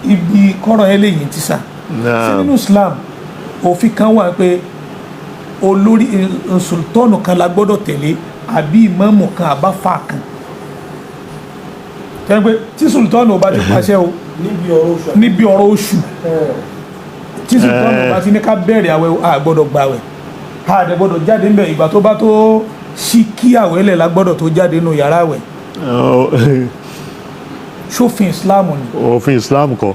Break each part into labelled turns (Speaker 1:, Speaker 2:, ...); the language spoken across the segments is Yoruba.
Speaker 1: Ibi kọ́rọ̀ ẹ lè yìn tí sà. Sí nínú Islam, òfin kan wà pé olórí sultanu kan la gbọ́dọ̀ tẹ̀lé, àbí ìmáàmù kan, àbáfà kan tẹ́ pé tí sultanu ò bá ti pàṣẹ o
Speaker 2: Níbi ọ̀rọ̀ oṣù.
Speaker 1: Níbi ọ̀rọ̀ oṣù, tí sultanu ò bá ti ní ká bẹ̀rẹ̀ àwẹ̀, a gbọ́dọ̀ gbàwẹ̀, a dẹ̀ gbọ́dọ̀ jáde ńbẹ̀. Ìgbà tó bá tó ṣí kí àwẹ̀ lẹ̀ la gbọ́dọ̀ tó jáde nínú yàrá àwẹ̀. Ṣófin Islam ni?
Speaker 3: Òfin Islam kọ́.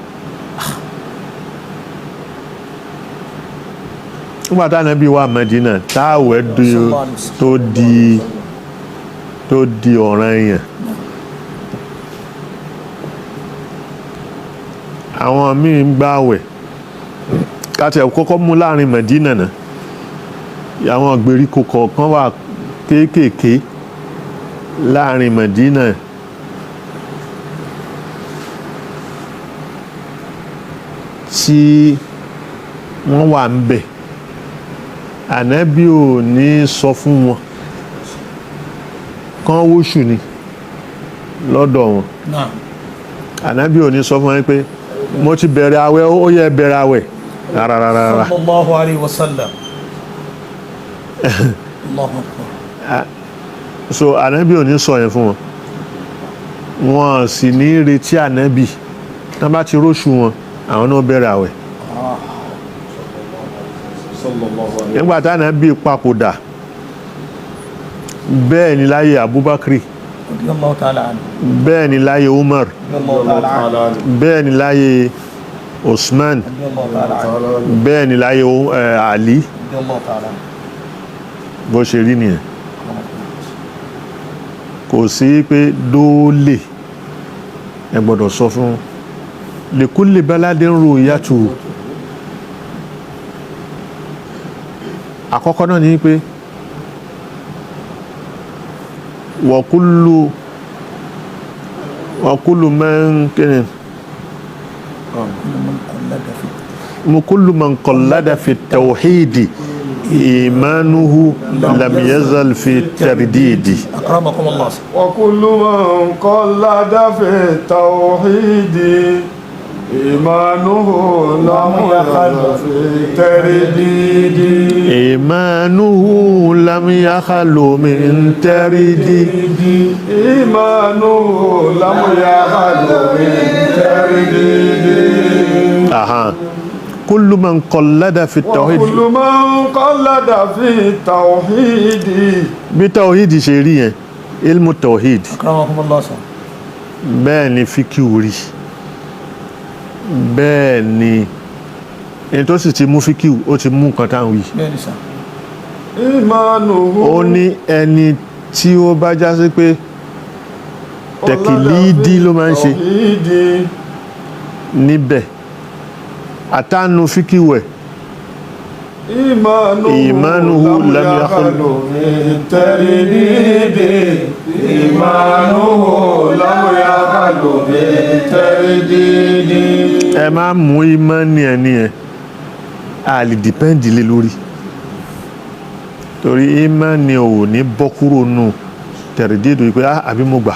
Speaker 3: Nígbà tá Ànábì wà Mẹ́dínà, táwẹ̀ tó di ọ̀ranyàn, àwọn míì ń gbààwẹ̀. Káti ẹ̀ kọ́kọ́ mú láàrin Mẹ́dínà náà, àwọn ìgbèríko kọ̀ọ̀kan wà kéékèèké láàrin Mẹ́dínà tí wọ́n wà ń bẹ̀. Ànábì ò ní sọ fún wọn kán wóṣù ni lọ́dọ̀ wọn. Ànábì ò ní sọ fún wọn pé mo ti bẹ̀rẹ̀ àwẹ̀, ó yẹ bẹ̀rẹ̀ àwẹ̀, rárá rárá rárá.
Speaker 1: Sallallahu alayhi wa sallam. Allahu akbar.
Speaker 3: So Ànábì ò ní sọ yẹn fún wọn, wọn sì ní retí Ànábì. Tán bá ti róṣù wọn, àwọn náà bẹ̀rẹ̀ àwẹ̀. Nígbà tí Ànábì papòdà, bẹ́ẹ̀ ni láyé Abubakar,
Speaker 1: Radiyallahu ta'ala anhu.
Speaker 3: bẹ́ẹ̀ ni láyé Umar,
Speaker 1: Radiyallahu ta'ala anhu.
Speaker 3: bẹ́ẹ̀ ni láyé Usman,
Speaker 1: Radiyallahu ta'ala anhu.
Speaker 3: bẹ́ẹ̀ ni láyé Ali.
Speaker 1: Radiyallahu ta'ala anhu.
Speaker 3: Bó ṣe rí nìyẹn. Kò sí pé dóòlè ẹ gbọ́dọ̀ sọ fún likulli baladin ru'yatu. Àkọ́kọ́ náà ni pé wa kullu man kíni, kullu man qallada fi tawhidi imanuhu lam yazal fi tardidi.
Speaker 1: Akramakumullah.
Speaker 4: وكل من قلد في التوحيد إيمانه لم يخل في ترديد.
Speaker 3: إيمانه لم يخل من ترديد.
Speaker 4: إيمانه لم يخل من ترديد.
Speaker 3: أها، كل من قلد في التوحيد.
Speaker 4: وكل من قلد في التوحيد.
Speaker 3: Bí tawhid ṣe rí yẹn, ilmu tawhid,
Speaker 1: Akramakumullah sir.
Speaker 3: bẹ́ẹ̀ ni fíkíù rí, bẹ́ẹ̀ ni ẹni tó sì ti mú fíkíù, ó ti mú nǹkan táwọn wí.
Speaker 1: Bẹ́ẹ̀ ni sir.
Speaker 4: إيمانه
Speaker 3: Ó ní ẹni tí ó bá já sí pé tẹ̀kìlídí ló máa ń ṣe
Speaker 4: التوحيد
Speaker 3: níbẹ̀ àtànù fíkíù ẹ̀
Speaker 4: إيمانه
Speaker 3: إيمانه
Speaker 4: لم
Speaker 3: لم يخل
Speaker 4: يخل من ترديد. إيمانه لم يخل من ترديد.
Speaker 3: Ẹ má mú ìmánì ẹni ẹ a lè depend lé lórí, torí ìmánì ò ní bọ́ kúrò nù tẹ̀rẹ̀dídò pé ah, àbí mo gbà,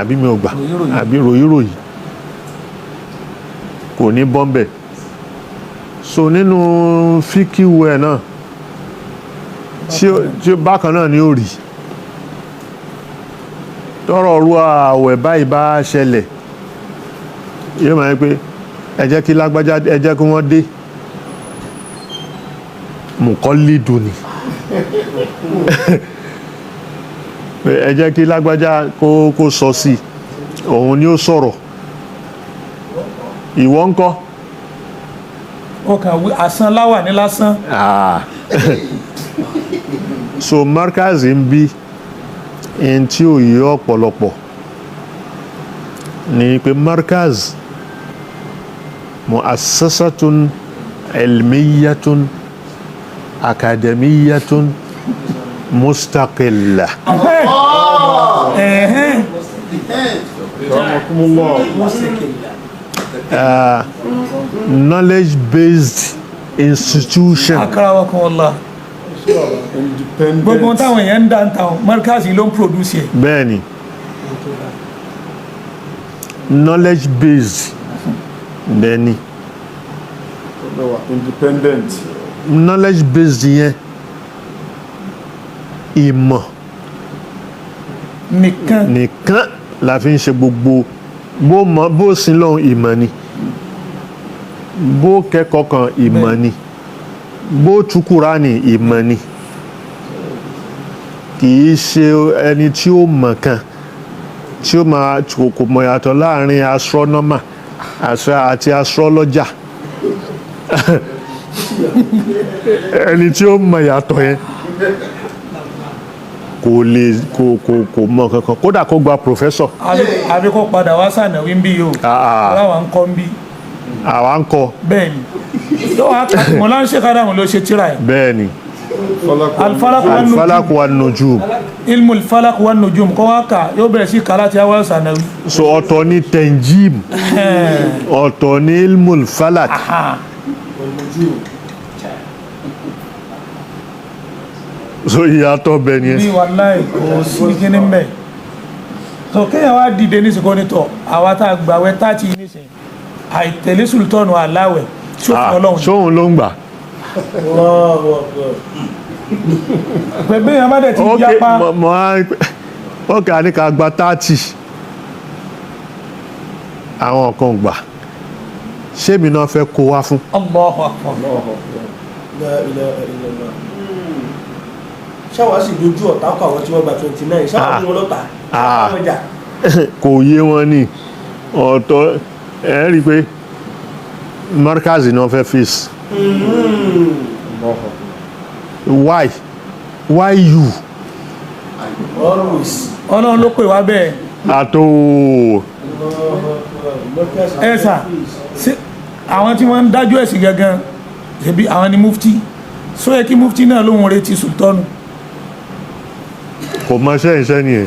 Speaker 3: àbí mi ò gbà,
Speaker 1: Ròyìnròyìn.
Speaker 3: àbí ròyìnròyìn kò ní bọ́m̀bẹ̀. So nínú fíkíwù ẹ̀ náà tí bákan náà ni ó rí tọrọ ru àwẹ̀ báyìí bá ṣẹlẹ̀, yóò máa ń pé ẹ jẹ́ kí lágbájá, ẹ jẹ́ kí wọ́n dé mùkọ́lídù ni, pé ẹ jẹ́ kí lágbájá kó sọ sí i, òun ni ó sọ̀rọ̀. Ìwọ ńkọ́?
Speaker 1: Ó kàn wí asán láwà ní lásán.
Speaker 3: Ah. So markaz ń bí ẹni tí ò yé ọ̀pọ̀lọpọ̀ ni pé markaz mu'assasatun ilmiyatun akademiyatun mustaqilla.
Speaker 1: Ẹ̀hẹ́n.
Speaker 3: Knowledge based institution.
Speaker 1: Akramakumullah.
Speaker 4: Independent.
Speaker 1: Gbogbo ohun táwọn èèyàn ń dá ń ta wọn, markaz ló ń produce ẹ̀.
Speaker 3: Bẹ́ẹ̀ni, knowledge based. Dẹni
Speaker 4: Ó wà independent.
Speaker 3: Knowledge based yẹn, ìmọ̀
Speaker 1: Nìkan.
Speaker 3: Nìkan la fi ń ṣe gbogbo. Bó mọ bó sin lọ́hùn, ìmọ̀ ni. Bó kẹ́kọ̀ọ́ kan, ìmọ̀ ni. Bó tú Kùránì, ìmọ̀ ni. Kì í ṣe ẹni tí ó mọ̀ kan tí ó máa kò mọ̀ yàtọ̀ láàrin astronomer àti astrologer. Ẹni tí ó mọ̀ yàtọ̀ yẹn kò lè kò mọ̀ kankan, kódà kó gba professor.
Speaker 1: Àbí kó padà wá sànàwí ń bí yìí o.
Speaker 3: Ah, ah.
Speaker 1: Aláwa ń kọ́ ń bí.
Speaker 3: Àwa ń kọ́.
Speaker 1: Bẹ́ẹ̀ ni, yóò wá mọ̀lá ń ṣe kádàmù ló ṣe tíra ẹ̀.
Speaker 3: Bẹ́ẹ̀ ni.
Speaker 1: Alfalak wa nujum.
Speaker 3: Alfalak wa nujum.
Speaker 1: Ilmul falak wa nujum, kọ́ wá kà, yóò bẹ̀rẹ̀ sí kà láti awal sànàwí.
Speaker 3: So ọ̀tọ̀ ni tenjim, ọ̀tọ̀ ni ilmul falak.
Speaker 1: Aha.
Speaker 3: So ìyàtọ̀ bẹ̀ ni.
Speaker 1: Bí wàláì kò sí kíní ń bẹ̀. So kéèyàn wá dìde nísìkò nítọ̀, àwa tá a gbàwẹ̀ 30 nísìn, àìtẹ̀lé sultanu aláwẹ̀ sófin ọlọ́run ni.
Speaker 3: Sóhun ló ń gbà.
Speaker 2: Allahu Akbar.
Speaker 1: Pẹ̀lú èèyàn bá dẹ̀ ti
Speaker 3: Ok.
Speaker 1: yapa.
Speaker 3: Mọ mọ á ok, a ní ká gba 30, àwọn kan gbà. Ṣémi náà fẹ́ kó wá fún.
Speaker 1: Allahu Akbar.
Speaker 2: La ilaha illallah. Ṣáwa sì dojú ọ̀tá kọ àwọn tí wọ́n gba 29, ṣáwa
Speaker 3: Ah.
Speaker 2: mú wọn lọ́tà?
Speaker 3: Ah.
Speaker 2: Ṣáwa wọn jà?
Speaker 3: Kò yé wọn ní ọ̀tọ̀. Ẹ̀ rí i pé markazi náà fẹ́ face. Why you?
Speaker 2: Always.
Speaker 1: Ọlọ́run ló pè wá bẹ́ẹ̀.
Speaker 3: Àtò.
Speaker 1: Ẹ sà ṣé àwọn tí wọ́n ń dájú ẹ̀sìn gangan, ṣebí àwọn ni mufti? Só yẹ kí mufti náà lóhun retí sultanu?
Speaker 3: Kò mọ iṣẹ́ iṣẹ́ nìyẹn.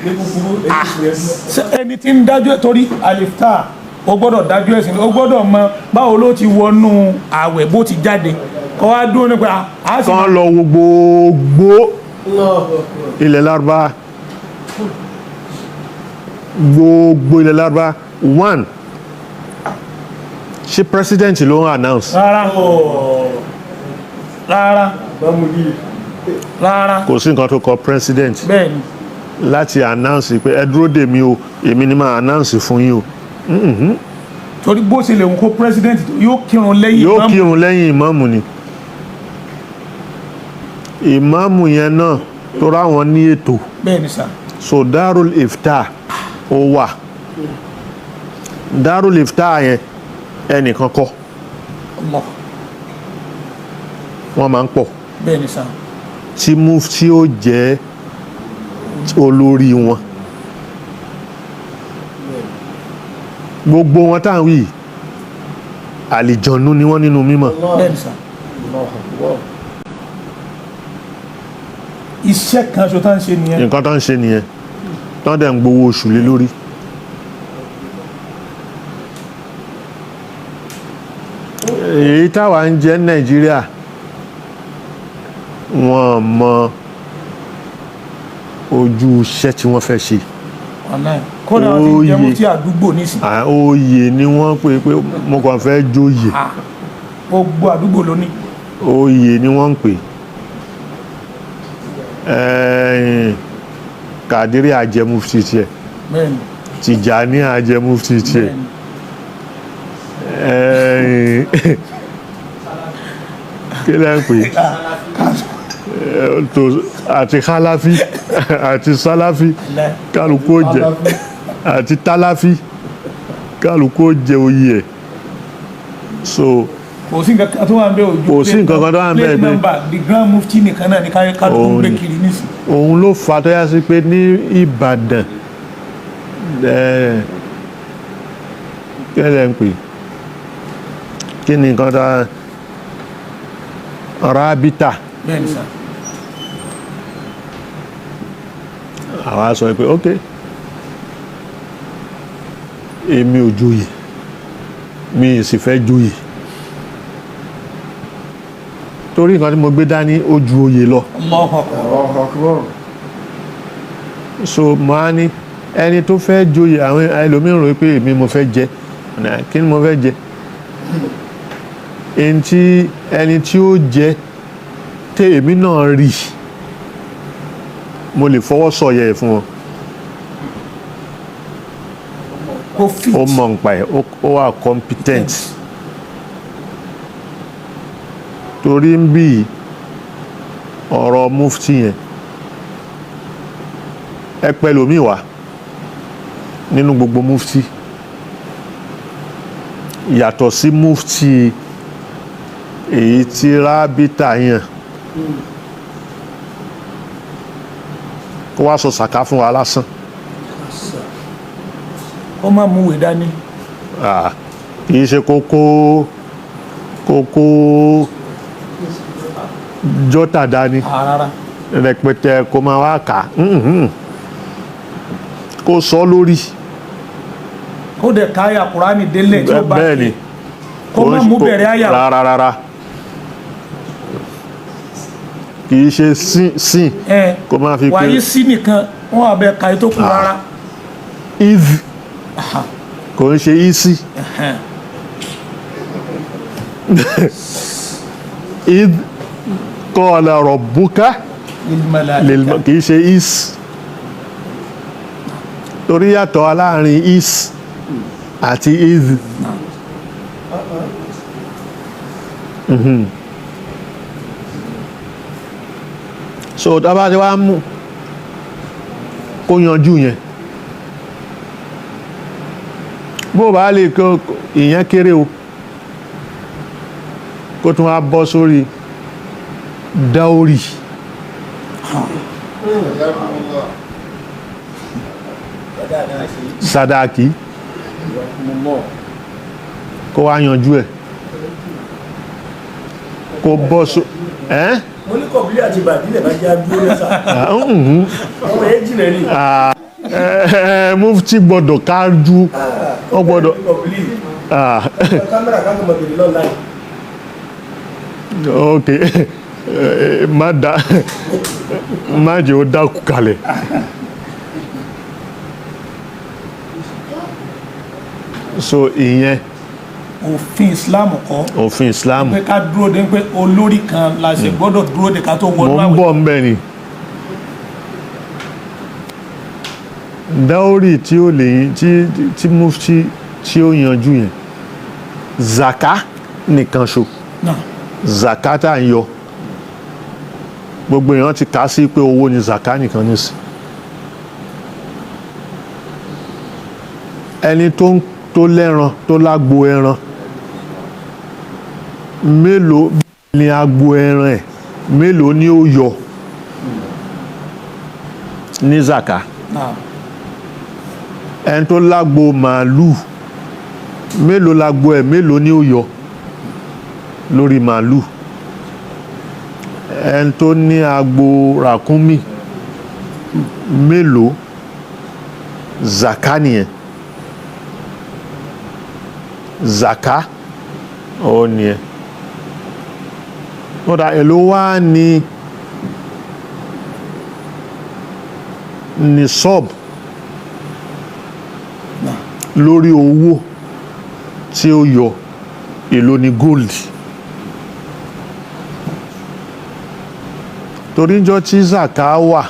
Speaker 2: Ní kúkúrú èyí sì yẹn.
Speaker 1: Ṣé ẹni tí ń dájú ẹ̀, torí alifta, ó gbọ́dọ̀ dájú ẹ̀sìn, ó gbọ́dọ̀ mọ báwo ló ti wọnú àwẹ̀, bó ti jáde, kọ́ wá dúró nípa a sì
Speaker 3: Kán lọ wo gbogbo
Speaker 2: Allahu Akbar.
Speaker 3: ilẹ̀ Lárúbá, gbogbo ilẹ̀ Lárúbá. One, ṣé president ló ń announce?
Speaker 1: Rárá, rárá.
Speaker 2: Bámúlì.
Speaker 1: Rárá.
Speaker 3: Kò sí nǹkan tó kọ president
Speaker 1: Bẹ́ẹ̀ ni.
Speaker 3: láti announce pé ẹ dúró dè mí o, èmi ni máa announce fún yín o.
Speaker 1: Torí bó ṣe lè ń kó president tó, yóò kírun lẹ́yìn
Speaker 3: Yóò
Speaker 1: ìmáàmù.
Speaker 3: kírun lẹ́yìn ìmáàmù ni. Ìmáàmù yẹn náà tó ráwọn ní ètò.
Speaker 1: Bẹ́ẹ̀ ni sà.
Speaker 3: So Darul Ifta ó wà. Darul Ifta yẹn, ẹnìkan kọ́.
Speaker 1: Allah.
Speaker 3: Wọ́n máa ń pọ̀.
Speaker 1: Bẹ́ẹ̀ ni sà.
Speaker 3: Tí mufti ó jẹ́ olórí wọn, gbogbo wọn táwọn wí, àlìjọ̀nú ni wọ́n nínú mímọ̀.
Speaker 1: Bẹ́ẹ̀ ni sà. Iṣẹ́ kan ṣo tá ń ṣe nìyẹn.
Speaker 3: Nǹkan tó ń ṣe nìyẹn, tó ń dẹ̀ ń gbowó oṣù lé lórí. Èyí táwa ń jẹ ní Nàìjíríà, wọ́n mọ ojú iṣẹ́ tí wọ́n fẹ́ ṣe.
Speaker 1: Wàláhì. Kódà wọ́n ti jẹ́
Speaker 3: Oyè.
Speaker 1: mufti àdúgbò nísìn.
Speaker 3: À, oyè ni wọ́n pè pé mo kàn fẹ́ jóyè.
Speaker 1: Ah, gbogbo àdúgbò ló ní.
Speaker 3: Oyè ni wọ́n ń pè. Ẹ̀ẹ́n, Kàdírí àjẹ mufti tiẹ̀.
Speaker 1: Bẹ́ẹ̀ ni.
Speaker 3: Tìjàní àjẹ mufti tiẹ̀.
Speaker 1: Bẹ́ẹ̀ ni.
Speaker 3: Ẹ̀ẹ́n, kí lẹ́ ń pè é? Àti Khalafi àti Salafi.
Speaker 1: Wàláhì.
Speaker 3: Kálukú ó jẹ, àti Talafi, kálukú ó jẹ oyè ẹ̀. So
Speaker 1: Kò sí nǹkan kan tó wà ń bẹ ojú.
Speaker 3: Kò sí nǹkan kan tó wà ń bẹ
Speaker 1: plate
Speaker 3: pé-
Speaker 1: number, the grand mufti nìkan náà ni kálukú ń
Speaker 3: Òun
Speaker 1: gbé
Speaker 3: ni.
Speaker 1: kiri nísìn.
Speaker 3: Òun ló fà tó yá sí pé ní Ìbàdàn, kí lẹ́ ń pè, kí ni nǹkan tá rábítà?
Speaker 1: Bẹ́ẹ̀ ni sà.
Speaker 3: Àwa sọ pé ok, èmi ò joyè, mi ì sì fẹ́ joyè, torí nǹkan tí mo gbé dání ó ju oyè lọ.
Speaker 1: Allahu Akbar.
Speaker 4: Allahu Akbar.
Speaker 3: So mo á ní ẹni tó fẹ́ joyè, àwọn ẹlòmíràn rò pé èmi mo fẹ́ jẹ. Ọ̀nà, kí ni mo fẹ́ jẹ? Ẹni tí ẹni tí ó jẹ tẹ èmi náà rí, mo lè fọwọ́ sọ̀yẹ̀ ẹ̀ fún wọn.
Speaker 1: Kó fit.
Speaker 3: Ó mọ̀ nípa ẹ̀, ó wà competent. Torí ń bí ọ̀rọ̀ mufti yẹn, ẹ pẹ̀lú mi wá nínú gbogbo mufti, yàtọ̀ sí mufti èyí tí rábítà yàn, kó wá sọ sàká fún wa lásán.
Speaker 1: Kó má mú ìwé dání.
Speaker 3: Ah, kì í ṣe kókó kókó jọ́tà dání
Speaker 1: Rárá.
Speaker 3: rẹpẹtẹ kó máa wá kà á. Kó sọ lórí.
Speaker 1: Kó dẹ̀ káyà Kùránì délẹ̀ tí ó bá
Speaker 3: Bẹ́ẹ̀ ni.
Speaker 1: Kó má mú bẹ̀rẹ̀ àyà.
Speaker 3: Rárá rárá, kì í ṣe sín sín
Speaker 1: Ẹ
Speaker 3: kó máa fi
Speaker 1: wàyí sí nìkan wọn àbẹ kàyí tó kù rárá.
Speaker 3: If kò ń ṣe isi if qala rabbuka
Speaker 1: Lil-malaika.
Speaker 3: Kì í ṣe is, torí yàtọ̀ láàrin is àti if. So tá bá ti wá mú kó yanjú yẹn, bó bá lè kó ìyẹn kéré o, kó tún wá bọ́ sórí dáórì. Sadaki kó wá yanjú ẹ̀, kó bọ́ só ẹ́.
Speaker 2: Mo ní kọ̀bílì àti bàdílẹ̀ bá jẹ́ adúró lẹ́sà. Àwọn yẹn jìnà ní.
Speaker 3: Mufti gbọ́dọ̀ kájú, ó gbọ́dọ̀.
Speaker 2: Kọ̀bílì.
Speaker 3: Ah,
Speaker 2: Kámẹ́rà kákan mọ̀ bèrè lọ́nà.
Speaker 3: Ok, má da má jẹ́ ó dákú kalẹ̀. So ìyẹn
Speaker 1: Òfin Islam kọ́
Speaker 3: òfin Islam.
Speaker 1: pé ká dúró de pé olórí kan la ṣe gbọ́dọ̀ dúró de ká tó
Speaker 3: Mo
Speaker 1: wọnú
Speaker 3: ń
Speaker 1: àwẹ̀.
Speaker 3: bọ̀ ń bẹ̀ ni dáórì tí ó lè tí mufti tí ó yanjú yẹn, zaka nìkan ṣo.
Speaker 1: Náà.
Speaker 3: Zaka tá à ń yọ, gbogbo èèyàn ti kà á sí pé owó ni zaka nìkan nísìn. Ẹni tó ń tó lẹ́ran, tó lágbo ẹran, mélòó ni agbo ẹran ẹ̀, mélòó ni ó yọ ní zaka?
Speaker 1: Náà.
Speaker 3: Ẹni tó lágbo màálù, mélòó lágbo ẹ̀, mélòó ni ó yọ lórí màálù? Ẹni tó ní agbo ràkúnmí, mélòó? Zaka nìyẹn. Zaka ó nìyẹn. Ó dà, èló wá ní ní sọ́ọ̀bù lórí owó tí ó yọ? Èló ni gold? Torí jọ tí zaka wà,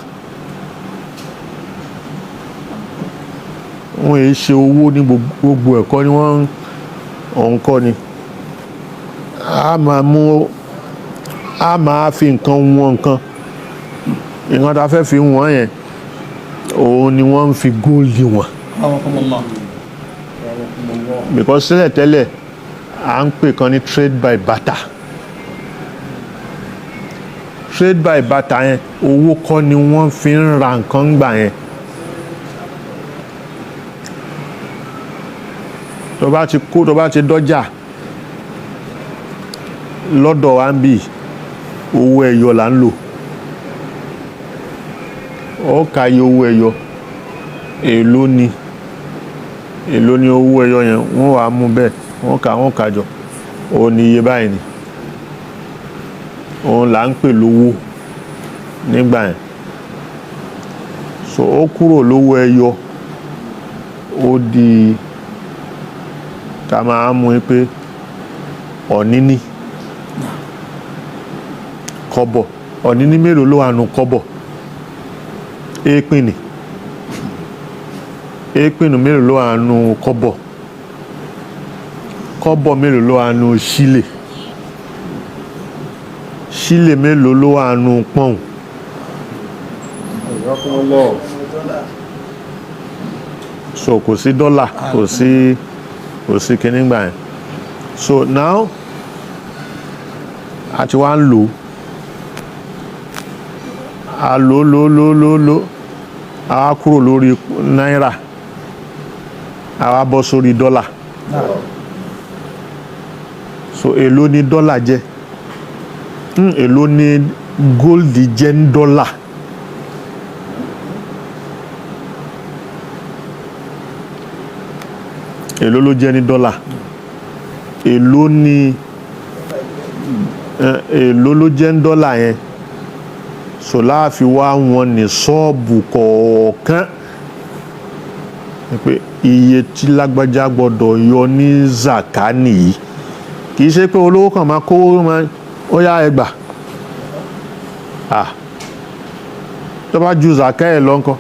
Speaker 3: wọn èyí ṣe owó ní gbogbo ẹ̀kọ́ ni wọ́n òun kọ́ ni a máa mú, a máa fi nǹkan wọn nǹkan, nǹkan tá a fẹ́ fi wọ́n yẹn, òun ni wọ́n ń fi gold wọ̀n.
Speaker 1: Rahmakumullah.
Speaker 3: Because tẹ́lẹ̀ tẹ́lẹ̀, à ń pè kan ní trade by barter. Trade by barter yẹn, owó kọ́ ni wọ́n fi ń ra nǹkan gbà yẹn. Tó bá ti kó, tó bá ti dọ́jà lọ́dọ̀ wa ń bì, owó ẹyọ là ń lò. Ó ka iye owó ẹyọ, èló ni, èló ni owó ẹyọ yẹn, wọ́n wàá mú bẹ́ẹ̀, wọ́n kà, wọ́n kà jọ, òun ni iye báyìí ni, òun là ń pè lówó nígbà yẹn. So ó kúrò lówó ẹyọ, ó di Ká máa mú i pé ọ̀níní kọ́bọ̀, ọ̀níní mélòó ló wà nù kọ́bọ̀? Èèpìnì, èèpìnì mélòó ló wà nù kọ́bọ̀? Kọ́bọ̀ mélòó ló wà nù sílè? Sílè mélòó ló wà nù pọ́ùn? So kò sí dọ́là, kò sí kíní gbà yẹn. So now a ti wá ń lò, a lò lò lò lò lò, a wá kúrò lórí náírà, a wá bọ́ sórí dọ́là. So èló ni dọ́là jẹ́? Èló ni gold jẹ́ ní dọ́là? Èló ló jẹ́ ní dọ́là? Èló ni èló ló jẹ́ ní dọ́là yẹn? So láàfin wá wọn ní ṣọ́ọ̀bù kọ̀ọ̀kan pé iye tí lágbájá gbọ́dọ̀ yọ ní zaka nìyí. Kì í ṣe pé olówó kan máa kówó máa ó yá ẹgbà, ah, tó bá ju zaka ẹ̀ lọ ńkọ́?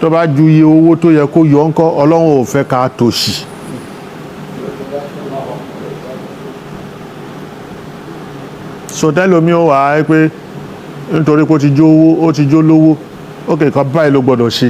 Speaker 3: Tó bá ju iye owó tó yẹ kó yọ ńkọ́? Ọlọ́run ò fẹ́ ká tòṣì. So tẹ́lómi ó wà á pé nítorí pé ó ti jó owó, ó ti jó lówó, ó kè kan báyìí ló gbọ́dọ̀ ṣe.